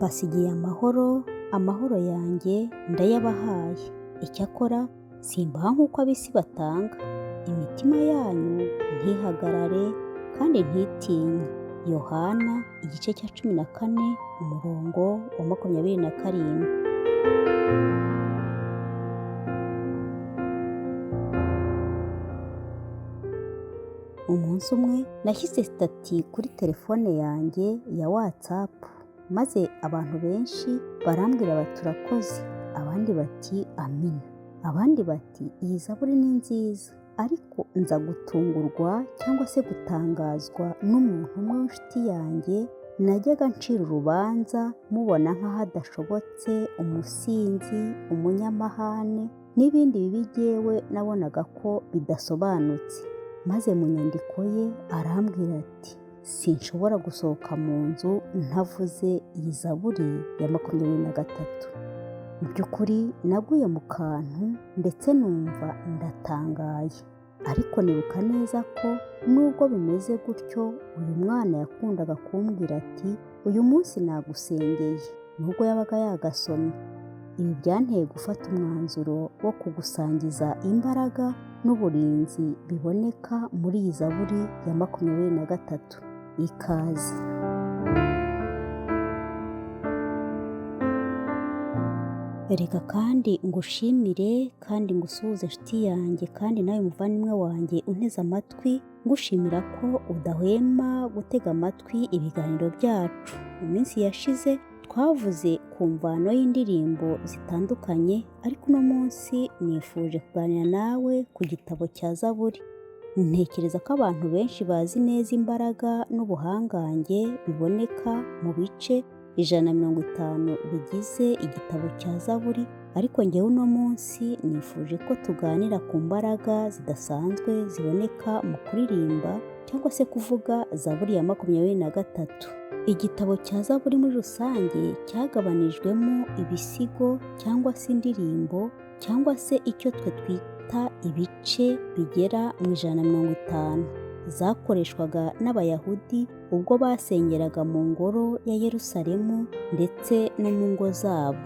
Mbasigiye amahoro, amahoro yanjye ndayabahaye. Icyakora simbaha nk'uko ab'isi batanga. Imitima yanyu ntihagarare kandi ntitinye. Yohana igice cya 14 umurongo wa 27. Umunsi umwe nashyize sitati kuri telefone yanjye ya WhatsApp, maze abantu benshi barambwira bati urakoze, abandi bati amina, abandi bati iyi zaburi ni nziza. Ariko nza gutungurwa cyangwa se gutangazwa n'umuntu umwe w'inshuti yanjye najyaga ncira urubanza mubona nk'aho adashobotse, umusinzi, umunyamahane n'ibindi bibi jyewe nabonaga ko bidasobanutse. Maze mu nyandiko ye arambwira ati sinshobora gusohoka mu nzu ntavuze iyi zaburi ya 23. Mu by'ukuri naguye mu kantu ndetse numva ndatangaye, ariko nibuka neza ko nubwo bimeze gutyo uyu mwana yakundaga kumbwira ati uyu munsi nagusengeye, nubwo yabaga yagasomye. Ibi byanteye gufata umwanzuro wo kugusangiza imbaraga n'uburinzi biboneka muri iyi zaburi ya 23. Ikaze. Reka kandi ngushimire kandi ngusuhuze inshuti yanjye kandi nawe muvandimwe wanjye unteze amatwi, ngushimira ko udahwema gutega amatwi ibiganiro byacu. Mu minsi yashize twavuze ku mvano y'indirimbo zitandukanye, ariko uno munsi nifuje kuganira nawe ku gitabo cya Zaburi. Ntekereza ko abantu benshi bazi neza imbaraga n'ubuhangange biboneka mu bice 150 bigize igitabo cya Zaburi, ariko njyewe uno munsi nifuje ko tuganira ku mbaraga zidasanzwe ziboneka mu kuririmba cyangwa se kuvuga Zaburi ya 23. Igitabo cya Zaburi muri rusange cyagabanijwemo ibisigo cyangwa se indirimbo cyangwa se icyo twe twita ibice bigera mu 150 zakoreshwaga n'Abayahudi ubwo basengeraga mu ngoro ya Yerusalemu ndetse no mu ngo zabo.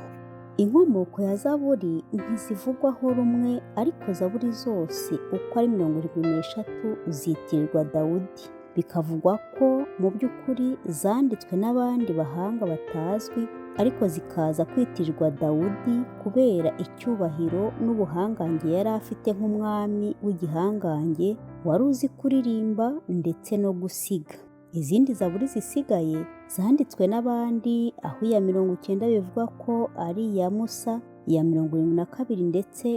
Inkomoko ya Zaburi ntizivugwaho rumwe, ariko Zaburi zose uko ari 73 zitirirwa Dawudi. Bikavugwa ko mu by'ukuri zanditswe n'abandi bahanga batazwi, ariko zikaza kwitirirwa Dawudi kubera icyubahiro n'ubuhangange yari afite nk'umwami w'igihangange wari uzi kuririmba ndetse no gusiga. Izindi zaburi zisigaye zanditswe n'abandi, aho iya 90 bivugwa ko ari iya Musa, iya 72 ndetse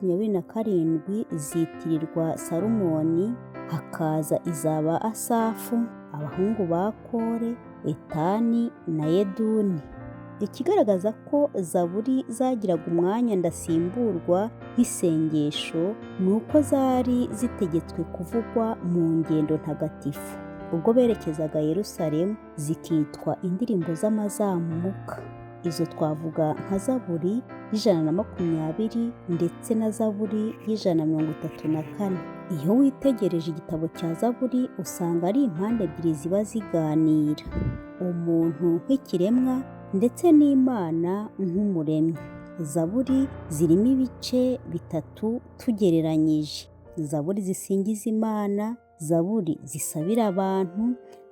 n'iy'127 zitirirwa Salomoni, hakaza izaba Asafu, abahungu ba Kore, Etani na Yeduni. Ikigaragaza ko zaburi zagiraga umwanya ndasimburwa nk'isengesho ni uko zari zitegetswe kuvugwa mu ngendo ntagatifu ubwo berekezaga Yerusalemu, zikitwa indirimbo z'amazamuka. Izo twavuga nka Zaburi y'120 ndetse na Zaburi y'134. Iyo witegereje igitabo cya Zaburi usanga ari impande ebyiri ziba ziganira, umuntu nk'ikiremwa ndetse n'Imana nk'umuremyi. Zaburi zirimo ibice bitatu tugereranyije: Zaburi zisingiza Imana, Zaburi zisabira abantu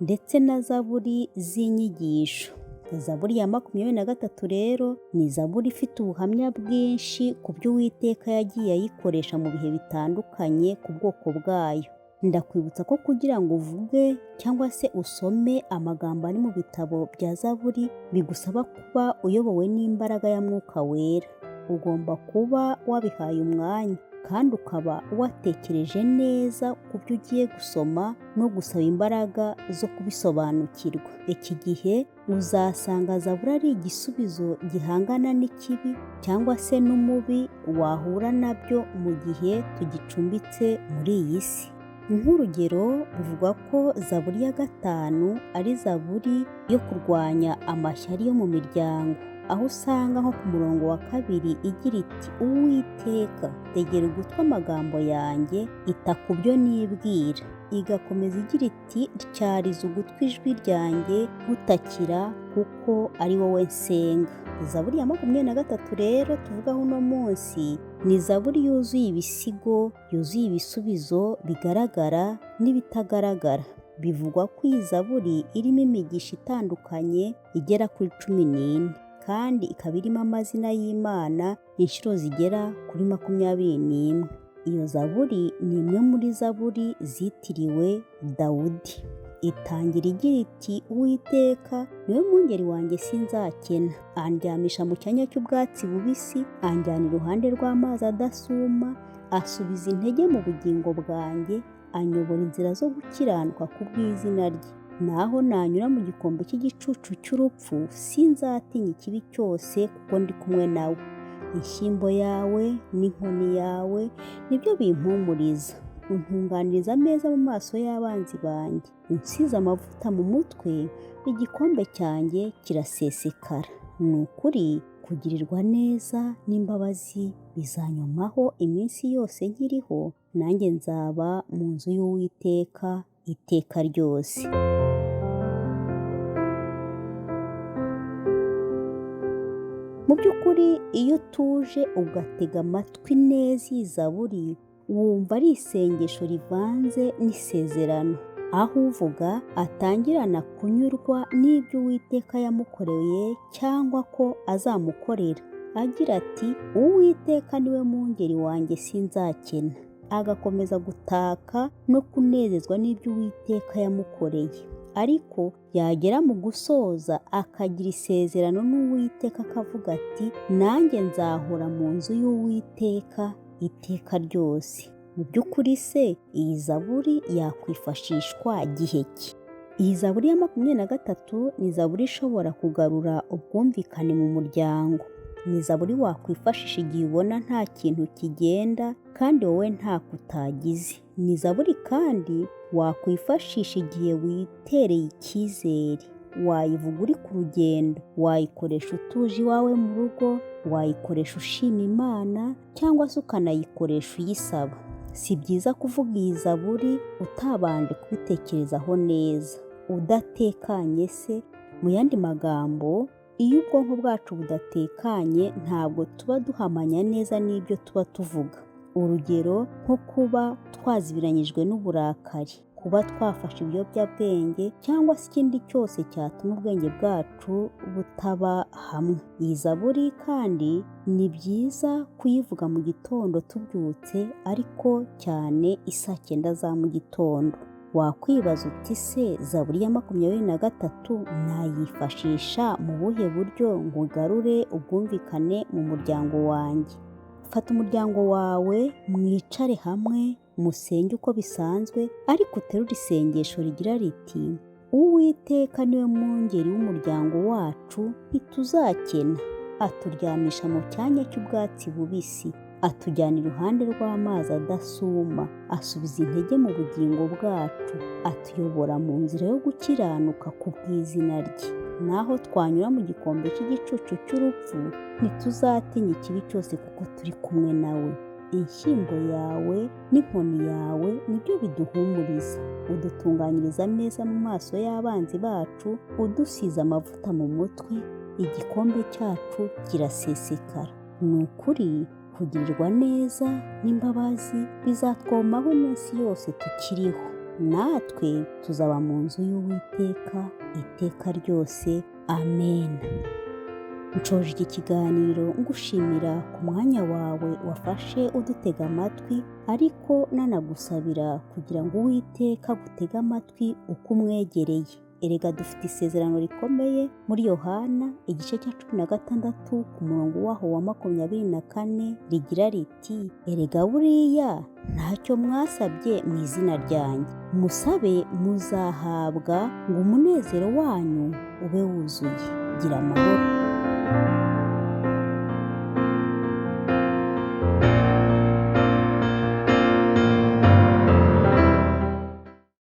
ndetse na Zaburi z'inyigisho. Zaburi ya 23 rero ni zaburi ifite ubuhamya bwinshi ku byo Uwiteka yagiye ayikoresha mu bihe bitandukanye ku bwoko bwayo. Ndakwibutsa ko kugira ngo uvuge cyangwa se usome amagambo ari mu bitabo bya Zaburi bigusaba kuba uyobowe n'imbaraga ya Mwuka Wera. Ugomba kuba wabihaye umwanya kandi ukaba watekereje neza ku byo ugiye gusoma no gusaba imbaraga zo kubisobanukirwa. Iki gihe uzasanga Zaburi ari igisubizo gihangana n'ikibi cyangwa se n'umubi wahura nabyo mu gihe tugicumbitse muri iyi si. Nk'urugero, bivugwa ko Zaburi ya 5 ari zaburi yo kurwanya amashyari yo mu miryango, aho usanga nko ku murongo wa 2 igira iti Uwiteka tegera ugutwi amagambo yanjye, ita ku byo nibwira. Igakomeza igira iti tyariza ugutwi ijwi ryanjye gutakira kuko ari wowe nsenga. Zaburi ya 23 rero tuvugaho uno munsi ni zaburi yuzuye ibisigo, yuzuye ibisubizo bigaragara n'ibitagaragara. Bivugwa ko iyi zaburi irimo imigisha itandukanye igera kuri 14, kandi ikaba irimo amazina y'Imana inshuro zigera kuri 21. Iyo zaburi ni imwe muri zaburi zitiriwe Dawudi. Itangira igira iti Uwiteka niwe mwungeri wanjye sinzakena, andyamisha mu cyanya cy'ubwatsi bubisi, anjyana iruhande rw'amazi adasuma, asubiza intege mu bugingo bwanjye, anyobora inzira zo gukiranuka ku bw'izina rye. Naho nanyura mu gikombe cy'igicucu cy'urupfu, sinzatinya ikibi cyose kuko ndi kumwe nawe. Inshyimbo yawe n'inkoni yawe nibyo bimpumuriza. Untunganiriza ameza mu maso y'abanzi banjye, unsize amavuta mu mutwe, igikombe cyanjye kirasesekara. Ni ukuri kugirirwa neza n'imbabazi bizanyomaho iminsi yose nkiriho, nanjye nzaba mu nzu y'Uwiteka iteka ryose. Mu by'ukuri iyo utuje ugatega amatwi neza iyi zaburi, wumva ari isengesho rivanze n'isezerano, aho uvuga atangirana kunyurwa n'ibyo Uwiteka yamukoreye cyangwa ko azamukorera, agira ati Uwiteka niwe mwungeri wanjye sinzakena, agakomeza gutaka no kunezezwa n'ibyo Uwiteka yamukoreye. Ariko yagera mu gusoza akagira isezerano n'Uwiteka akavuga ati nanjye nzahora mu nzu y'Uwiteka iteka ryose. Mu by'ukuri se iyi zaburi yakwifashishwa gihe ki? Iyi zaburi ya 23 ni zaburi ishobora kugarura ubwumvikane mu muryango. Ni zaburi wakwifashisha igihe ubona nta kintu kigenda kandi wowe ntako utagize. Ni zaburi kandi wakwifashisha igihe witereye icyizere. Wayivuga uri ku rugendo, wayikoresha utuje iwawe mu rugo, wayikoresha ushima Imana cyangwa se ukanayikoresha uyisaba. Si byiza kuvuga iyi zaburi utabanje kubitekerezaho neza, udatekanye se. Mu yandi magambo, iyo ubwonko bwacu budatekanye ntabwo tuba duhamanya neza n'ibyo tuba tuvuga. Urugero nko kuba twazibiranyijwe n'uburakari, kuba twafashe ibiyobyabwenge cyangwa se ikindi cyose cyatuma ubwenge bwacu butaba hamwe. Iyi zaburi kandi ni byiza kuyivuga mu gitondo tubyutse, ariko cyane isaa 9 za mu gitondo. Wakwibaza uti se zaburi ya 23 nayifashisha mu buhe buryo ngo ugarure ubwumvikane mu muryango wanjye? Fata umuryango wawe mwicare hamwe musenge uko bisanzwe, ariko uterure isengesho rigira riti Uwiteka niwe mwungeri w'umuryango wacu ntituzakena, aturyamisha mu cyanya cy'ubwatsi bubisi, atujyana iruhande rw'amazi adasuma, asubiza intege mu bugingo bwacu, atuyobora mu nzira yo gukiranuka ku bw'izina rye. Naho twanyura mu gikombe cy'igicucu cy'urupfu, ntituzatinya ikibi cyose kuko turi kumwe nawe. Inshyimbo yawe n'inkoni yawe nibyo biduhumuriza. Udutunganyiriza ameza mu maso y'abanzi bacu, udusize amavuta mu mutwe, igikombe cyacu kirasesekara. Ni ukuri kugirirwa neza n'imbabazi bizatwomaho iminsi yose tukiriho, natwe tuzaba mu nzu y'Uwiteka iteka ryose. Amen. Nshoje iki kiganiro ngushimira ku mwanya wawe wafashe udutega amatwi, ariko nanagusabira kugira ngo Uwiteka agutege amatwi uko umwegereye. Erega dufite isezerano rikomeye muri Yohana igice cya 16 ku murongo waho wa 24 rigira riti erega buriya ntacyo mwasabye mu izina ryanjye, musabe muzahabwa ngo umunezero wanyu ube wuzuye. Gira amahoro.